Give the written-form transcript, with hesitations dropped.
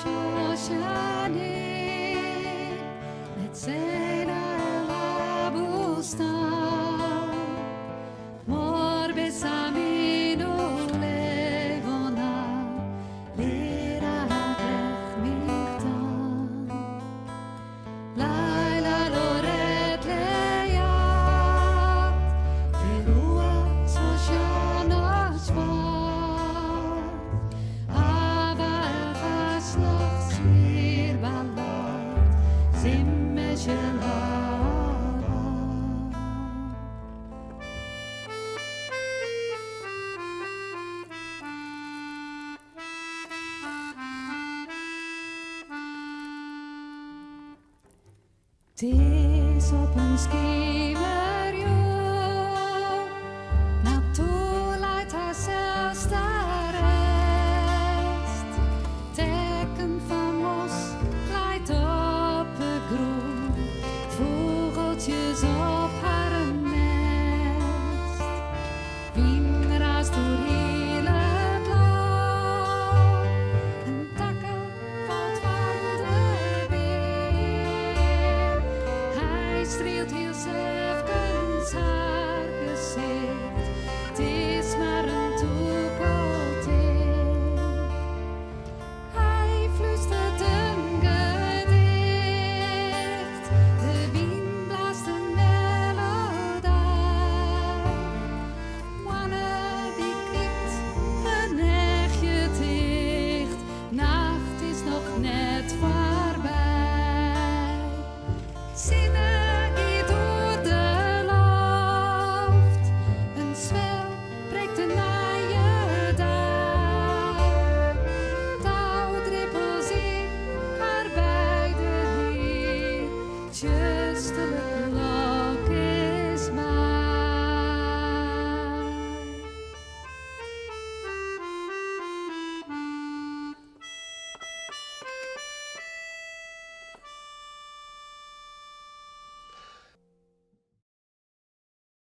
שושנים לצאנה אל הבוסתן מור בשמים ולבונה ליראת לחמי קטן לילה לורד ליד ורוח שושנה שבת אבל חשלח סיר בלט זימה של אהבה. 't Is op een skimerdag.